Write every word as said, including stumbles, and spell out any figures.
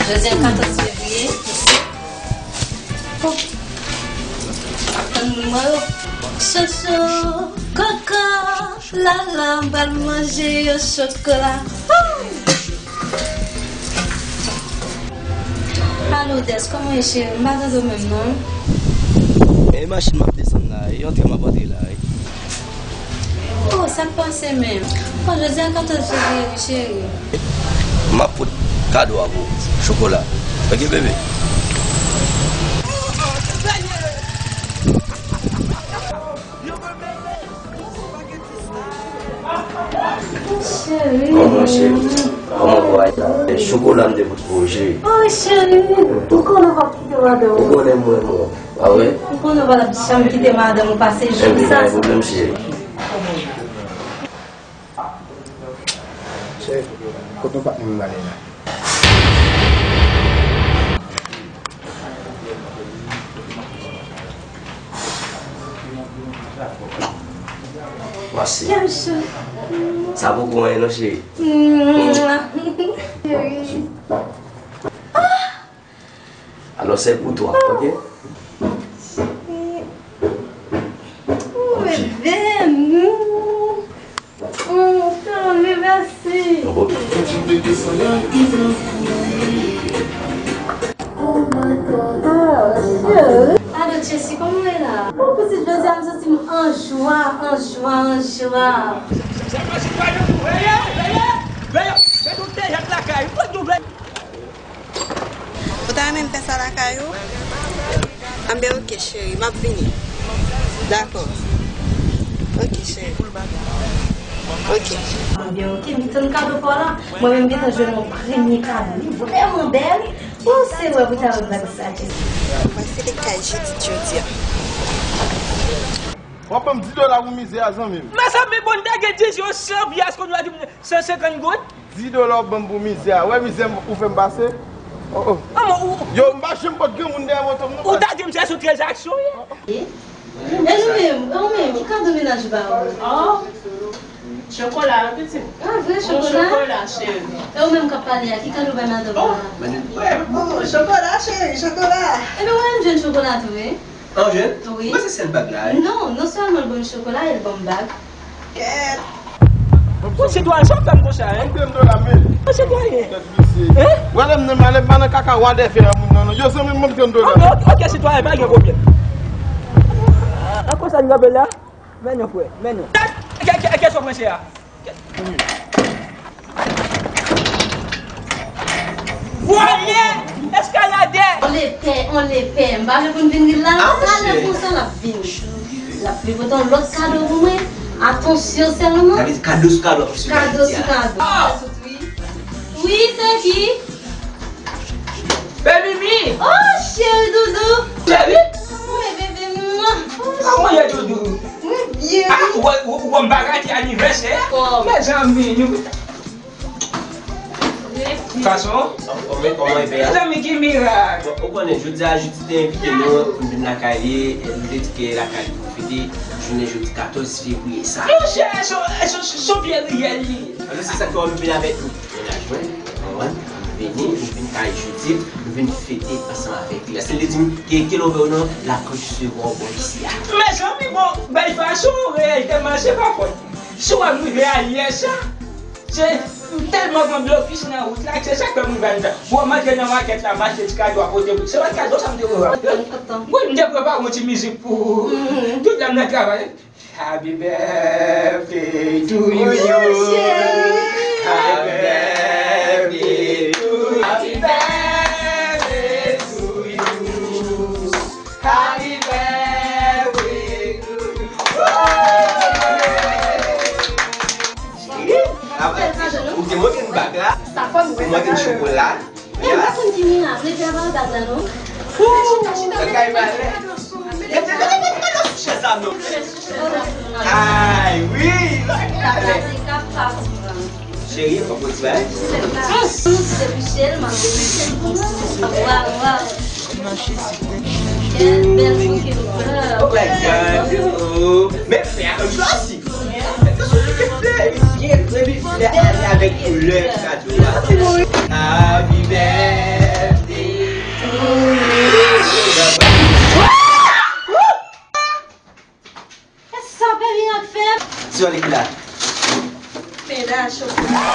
Jodi a katòz fevriye. Oh. Tann moun mwen yo. Chocho, koko, lala, m pral manje yo chokola. Woo! Alo, Des, kòman w ye, cheri? M pa tande w menm, non. E machin m ap desann la, e antre m ap antre la, wi. Oh, sa k pase menm? Oh, jodi a katòz fevriye, wi, cheri. M ap pot kado a pou ou. Chokola. Ok, bebe. Cheri. Kòman, cheri? Kòman w ye? E chokola m te pot pou ou, cheri. Oh, cheri, ou konnen w p ap kite madanm ou. Ou konnen mwen, mwen. A wi? Ou konnen w pa t ap janm kite madanm ou pase jou sa. Ebyen, pa gen pwoblèm, cheri. Cheri, kote w patnè m ale la? Mèsi. Sa poko anyen non, cheri. Cheri. Alò, c'est pour toi, ok? Oh, bebe, mm. Mm, oh, mèsi. Ah, cheri. Alo, Chelsea, kòman w ye la? Oh, pitit, jodi a m santi m an jwa, an jwa, an jwa. Veye, veye, veye, veye, tout te jèt lakay. Ou ta renmen m fè sa lakay ou? Anben, ok, cheri, m ap vini. Dakò. Ok, cheri. Ok. Anben, ok, m tann kado pa w la. Mwen menm, m gentan jwenn yon premye kado. Li vrèman bèl. Ou se wè pou ta wè bag sa, Jessica. Mwen se te kay Judith jodi a. W ap ban m dis dola pou mizè a, zanmi m. Mezanmi, bon, m te gen dis yo san pyès, kounye a di m san senkant goud. Dis dola w ap ban m pou mizè a. Wè mizè m ou fè m pase? Oh, oh. Yo, m pa janm pot granmoun dèyè moto m non. Ou ta di m se sou tranzaksyon ye. E nou menm, e ou menm, ki kado mennaj ou ba ou? Oh, chokola, wi, pitit. Ah, vre chokola? Chokola, cheri. E ou menm k ap pale a, ki kado bay madanm ou a? Oh, chokola, cheri, chokola. Ebyen, mwen menm jwenn chokola tou, wi. An jwenn? Wi. Mwen se sèl bag la, wi. Non, non sèlman l ban m chokola, e l ban m bag. Kèt. Bon, sitwayen, sa w fè m konsa, en? Ban m trant dola, men. Bon, sitwayen. Kèt visye. En? Wè lè m nan, m ale, m pa nan kaka wadè fè a moun nan, non. Yo, zanmi m, ban m trant dola. Ok, ok, ok, sitwayen, pa gen pwoblèm. An konsa n kanpe la? Men non, frè, men non. Ke, ke, ke sa w pran chè a? Vòlè! Eskaladè! On lepè, on lepè. M pa vle pou n vin ri la. Talè konsa l ap vini. L ap vin pote yon lòt kado pou mwen. Atansyon sèlman. Sa vle di kado sou kado ap sou kado sou kado. Wi, se ki? Bèbimi! Oh, cheri doudou! Cheri! Wi, bebe mwen. Kòman w ye doudou? Mwen byen. Ah, ou wè, ou, ou wè m pa rate anivèsè a? Mezanmi, nou. Fason? Kòman, kòman e pè a? Mezanmi, ki mirak! Bon, ou konnen, jodi a, Judith te envite nou pou n vin lakay li, e nou te di ke lakay li pou fete jounen jodi katòz fevriye sa. Monchè, se, se, se, se yon vye riyèl li ye. Alò, se sa k fè w vin avèk nou. Mennaj mwen, konprann? M vini, m vin kay Judith, m vin fete ansanm avèk li. Èske li di m ke, ke lè w vle w non, l ap resevwa w bò isi a. Mezanmi, bon, bèl fason w reyèl tèlman se pa fòt. Si w wè m rive ayè sa, se m tèlman pran blokis nan wout la, se sa k fè m rive anndan. Bon, m antre nan makèt la, m achte ti kado a pote pou. Se pa kado sa m te prepare. Wi, m te prepare yon ti mizik pou tout lè m nan travay. Happy birthday to you. Happy birthday to you. Happy birthday to you. Happy birthday to you. Cheri, ou te manke m bag la, ou manke m chokola. Mwen pa konn ki mirak, mete a pa bag la non. Chita, chita, chita, chita sou chèz la non. Ay wi. Cheri, fòk mwen ti bay. Waw, waw. Kèl bèl bouke flè. Oh my God, oh. Men flè a menm chwazi. Happy birthday. Happy birthday. Pen la. Pen la, chokola.